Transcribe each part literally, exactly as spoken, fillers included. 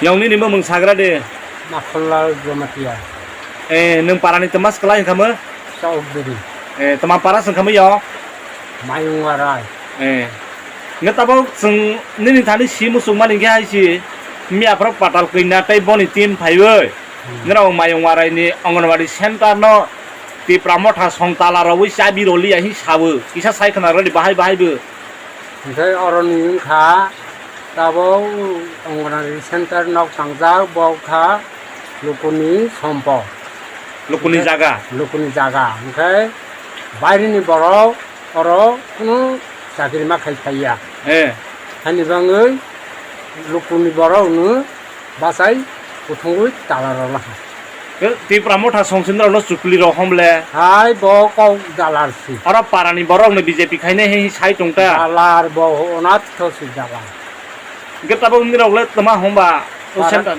Yong nini mung sagra de. Makhollal Jamatia. Eh, nung parani temas kelai kamo? Chaudhary. Eh, tema para sengkamo yo? Mayung Warai. Eh. Nge tabok seng nini thani si musung mani ge hai si. Mi aphro patal kina tai boni team phaiwe. Hmm. Ngerang Mayung Warai ni Anganwadi center no Tipra motha song tala rawi chabi roli ahi sabu. Kisa sai khana roli bahai bahai bu. Hingke oroni wngkha tabok Anganwadi center nok tangjak, bo wngkha lukuni sompo. Lukuni jaga. Lukuni jaga. Hingke bairini borok oro kunu chakri ma khai phaiya. Eh. Hani bangwi lukuni borok no bachai kuthungwi tala rwlaha. Tipra motha songsinrok no chukli rok homle. Hai bo kok dalar si. Oro parani borok no B J P khainai hai sai tongta. Dalar bo onat tho si dalar. Hingke tabok nirok le toma homba. Para-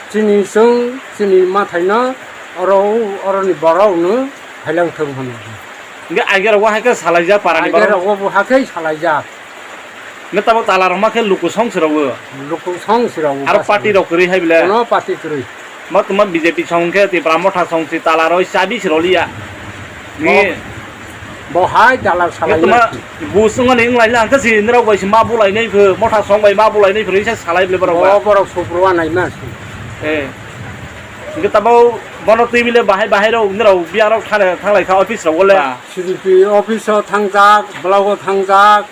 Chini sung chini mathai no oro oroni borok no hailang thung hono. Hingke ager rok hai khe salaijak parani borok. Ager rok bo hakhai salaijak. Nge tabok tala rok ma khe luku song si rok o. Luku song si rok o. Aro party rok kwrwi hai bile. Kono party kwrwi. Ma tuma B J P song khe Tipra motha song si tala rok chabi si roliya. Ni bo hai dalal salai. Tuma bu song ani nglai lang khe si nrok bai si ma bulai nai phu motha song bai ma bulai nai phu sa salai bile borok. Bo borok supru anai ma si. Eh. Nge tabok bono twi bile bahai bahai rok nrok biya rok thang lai kha office rok le. C D P office o thangjak, block o thangjak.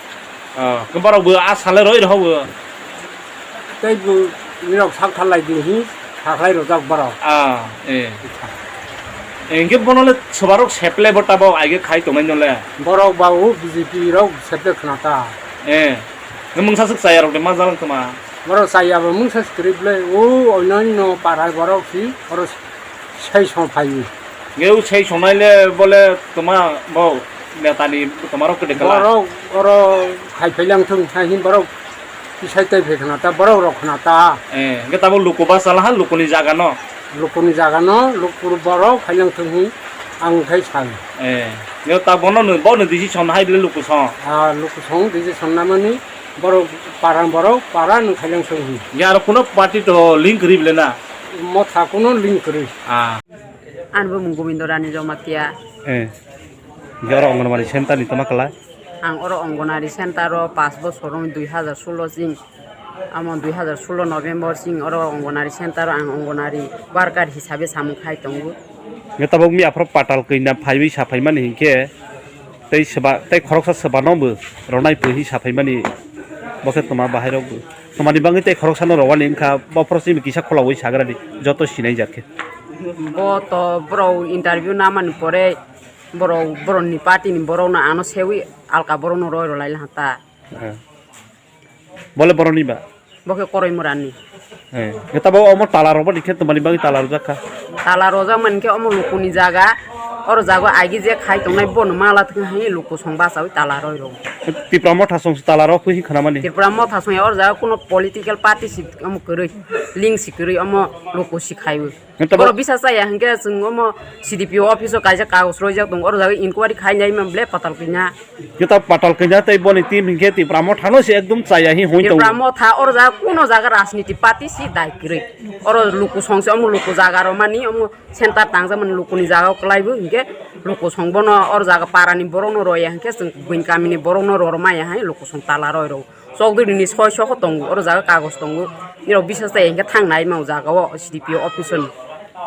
Ah, khe borok bo a sale roi rw bo. Tei bo nirok sak thalai di hi, sakhlai rojak borok. Ah, eh. Engke bono le sobarok seple bo tabok aige khai tongnai no le. Borok ba o B J P rok seple khna ta. Eh. Nge mungsa swk chaya rok de ma jalang toma. Borok chaya bo mungsa script le o oino no para borok si oro sai song phai. Nge u sei songnai le bole toma bo netani toma rok kwdwi kala. Borok oro khai phailang thung hai hin borok kisai tai phai khna ta borok rok khna ta. Eh, nge tabok luku basa laha lukuni jaga no. Lukuni jaga no luku borok phailang thung hi ang khai sai. Eh, nge ta bono no bo no decision hai bile luku song. Ah, luku song decision namani borok parang borok para no khailang thung hi. Nge aro kuno party to link ri bile na. Motha kuno link ri. Ah. Ani bumung Gobindo Rani Jamatia. Eh. Nge oro Anganwadi center ni toma kala? Ang oro Anganwadi center o pash bosor wng dui hazar solo sing. Amo dui hazar solo November sing oro Anganwadi center o ang Anganwadi worker hisabe samung khai tongo. Nge tabok mi aphro patal kina phaiwi sa phaimani hinkhe tei seba, tei khoroksa seba no bo ronai pui hi sa phaimani bo khe toma bahai rok bo. Tomani bangwi tei khoroksa no rowani wngkha bo phoro simi kisa kholawi sagra di joto sinai jak khe. Bo to borok interview namani pore borok, borokni party ni borok no ano sewi alka borok no roi rwlai laha ta. Eh. Bole borokni ba? Bo khe koroi mora ni. Eh. Khe tabo omo tala rok bani khe tomani bagwi tala rwjak kha? Tala rwjak mani khe omo lukuni jaga. Oro jaga agi je khai tongnai bono mala thwng hai luku song bachawi tala roi rw. Tipra motha song tala rok phui khana mani? Tipra motha song ya oro jaga kuno political party si omo kwrwi, link si kwrwi omo luku si khaiwi. Nang tabo- Borok bisa chaya hinkhe chwng omo C D P O office o kaisa kagoj roijak tongo, oro jaga inquiry khainai manya ble patal kanya. Kita patal kanya tei boni team hinkhe Tipra motha no se ekdom chaya hi hoi tongo. Tipra motha oro jaga kuno jaga rajniti party si dai kwrwi. Oro luku song se omo luku jaga rw mani omo center tangjak mani lukuni jaga o kwlai bo hinkhe luku song bono oro jaga para ni borok no roya hinkhe chwng buini kami ni borok no rw maya hai luku song tala roi rw. Chokdwini soi soko tongo, oro jaga kagoj tongo. Nirok bisas chaya hinkhe thang nai mao jaga o C D P O office o ni.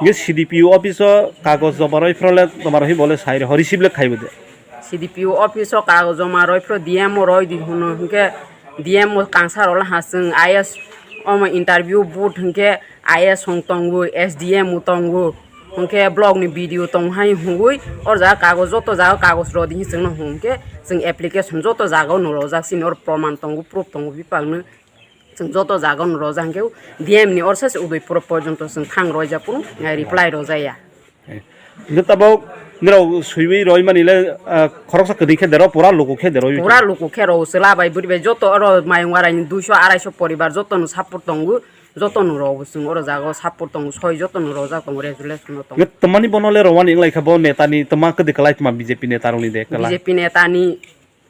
Nge C D P O office o kagoj joma roi phro le tomar hi bole sai rw, receive le khai bo de. C D P O office o kagoj joma roi phro D M o roi di hwno hinkhe D M o kangsa rw la ha chwng I S omo interview board hinkhe I S hwn tongo, S D M o tongo, hwnkhe block ni B D O tong hai hwnwi, oro jaga kagoj, joto jaga kagoj rw di hwnwi chwngno hwnkhe chwng application joto jaga o no rojak, chini oro proman tongo, proof tongo, bipang no chwng joto jaga o no rojak, hwnkhe D M ni orsa se Udaipur porjonto chwng thang roijak phuru, eh, reply rojaya. Hwnkhe tabok nirok swiwi roimani le, ah, khoroksa kwrwi khe dero, pura luku khe dero. Pura luku khe rw, chwla bai bwrwi bai joto oro Mayung Warai ni duiso araiso poribar joto no support tongo. Jotono rw bo chwng oro jaga o support tongo, soi jotono rojak tongo, resolution no tongo. Nge twmani bono le rwani wng lai kha bo neta ni twma kwdwi kwlai twma B J P neta rok ni de kwlai. B J P neta ni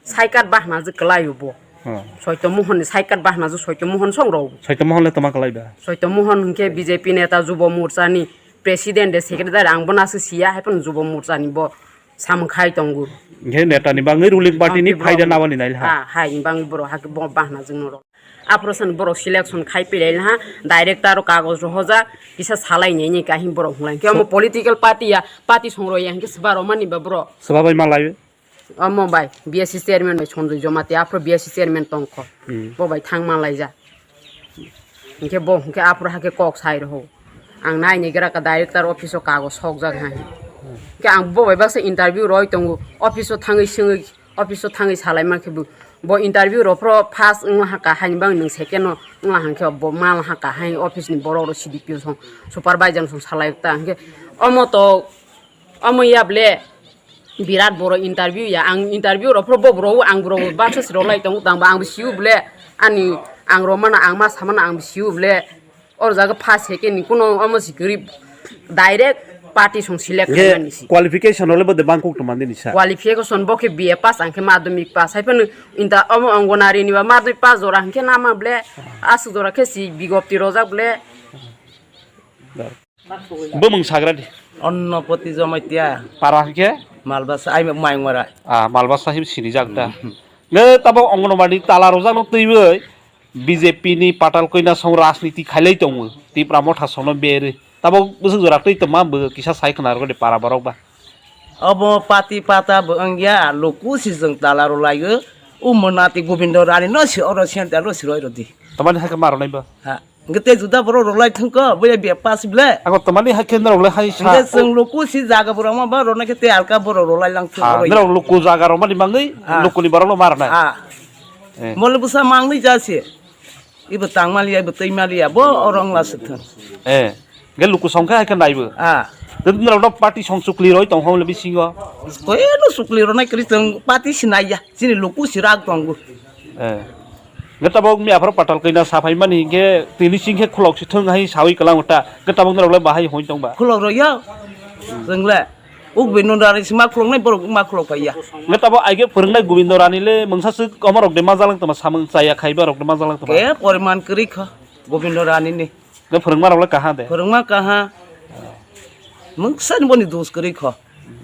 sai kat bahna je kwlai o bo. Hmm. Soito Mohon ni side card bahna ju Soito Mohon song rw. Soito Mohon le toma kalai ba? Soito Mohon hwnkhe B J P neta Jubo Morcha ni president de secretary, ang bo nasu siya, hai phano Jubo Morcha ni bo samung khai tongo. Hwnkhe neta ni bangwi ruling party ni Ang phaida bo nabani nai ha. Ha, hai bangwi borok hake bo bahna jwng norok. Aphro san borok selection khai pilai ha, director kagoj rohojak, kisa salai ni ni kahim borok hwnlai. Hwnkhe omo So political party ya, party song rw ya, hwnkhe swba rw mani ba borok. Swba bai malai. Omo bai, B S C chairman bai Sanjoy Jamatia, aphro B S C chairman tongkho. Hmm. Bo bai thang manlaijak. Hwnkhe bo hwnkhe aphro hakhe kok sai rw. Ang nai ni gra ka director office o kagoj sokjak hai. Hwnkhe ang bo bai baksa interview roi tongo, office o thangwi swngwi, office o thangwi salai mankhe bo, bo interview rw phro first wng ha ka hai bang nwng second o wng ha hwnkhe bo mal ha ka hai office ni borok rw C D P o song supervisor song salai ta hwnkhe omo to Omo ya ble birat boro interview ya, ang interview rok phro bo boro ang boro baksa si rok lai tongo tang ba ang bo siu ble ani ang rok mano ang ma samano ang bo siu ble or jaga first second ni kuno omo si gari direct party song select Ye khaimani si. Qualification rok le bo de bang kok tong mani ni sa. Qualification bo khe B A pass ang khe madhyamik pass hai phano inta omo Anganwadi ni ba madhyamik pass jora hwnkhe nama ble aswk jora khe si bigopti rojak ble. Bumung sagra di. Onnopoti Jamatia. Para hwnkhe? Malbasa, ai Maingwara. Ah, Malbasa him sini jak da. Hmm. Ne tabo Anganwadi tala rojak no twiwi B J P ni patal koina song rajniti khailai tongo. Tipra motha song no beri. Tabo bwswk jora twi tongma bo kisa sai khna rwdi para borok ba. Obo pati pata bo wngya, luku si jwng tala rwlaiyo. O mwnati Gobindo Rani no si oro center no si roi rwdi. Tamani hakhe ma rwnai ba? Ha. Hwnkhe tei juda borok rok lai thwngkho, boya biya pass ble. Ako tamani hai khe norok le hai sa. Hwnkhe chwng luku si jaga borok ma ba rok naikhe tei alka borok rok lai lang thwng Ha, oro. Norok luku jaga rok mani mangwi Ah. Luku ni borok no mar nai. Ah. Eh. Mole bwsa mangwi ja se. Ibo tang maliya, ibo twi maliya, bo oro wng la se thwng. Eh. Hwnkhe luku song khe hai khe naibo. Ah. Tei norok no party song chukli roi tong hong le bisingo. Koi no chukli rok nai kwrwi chwng party si naiya. Chini luku si rak tongo. Eh. Hwnkhe tabok miya phoro patal kaina saphai mani hwnkhe tini sing khe khulok si thwng hai sawi kwlang ta. Hwnkhe tabok norok le bahai hoi tong ba. Khulok rw ya. Chwng le. Uk bini rani si ma khulok nai borok ma khulok phai ya. Hwnkhe tabok aige phwrwng nai Gobindo Rani le mungsa swk omo rok de ma jalang tama samung chaya khai ba rok de ma jalang tama. Ke poriman kwrwi kho Gobindo Rani ni. Hwnkhe phwrwngma rok le kaha de. Phwrwngma kaha. Mungsa ni boni dos kwrwi kho.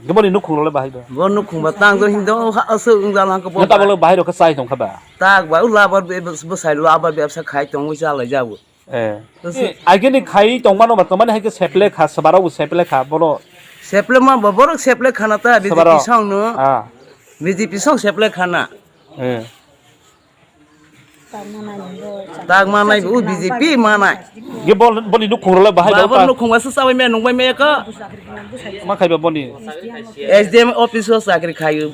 Hwnkhe boni nukhung rok le bahai ba? Bo nukhung ba tang do hindo ha aswk wng jala hwnkhe bo Hwnkhe tabok ba. Le bahai rok khe chai tong kha ba? Tak ba, o labar be-, bwsai labar bebsa khai tongwi chalai jago. Eh. Tose. Eh, aigini khai tongmano ba, tamani hai khe seple kha, swbarok bo seple kha, bono. Seple ma bo, borok seple khana ta, Swbarok. B J P song no. Ah. B J P song seple khana. Eh. Tak manai bo, tak manai bo, B J P manai. Ye bol, boni nukhung rok le bahai Ba ba bor ta. Nukhung ba sa sabai me nung bai me ka. Ma khai ba boni. S D M office o chakri khayu.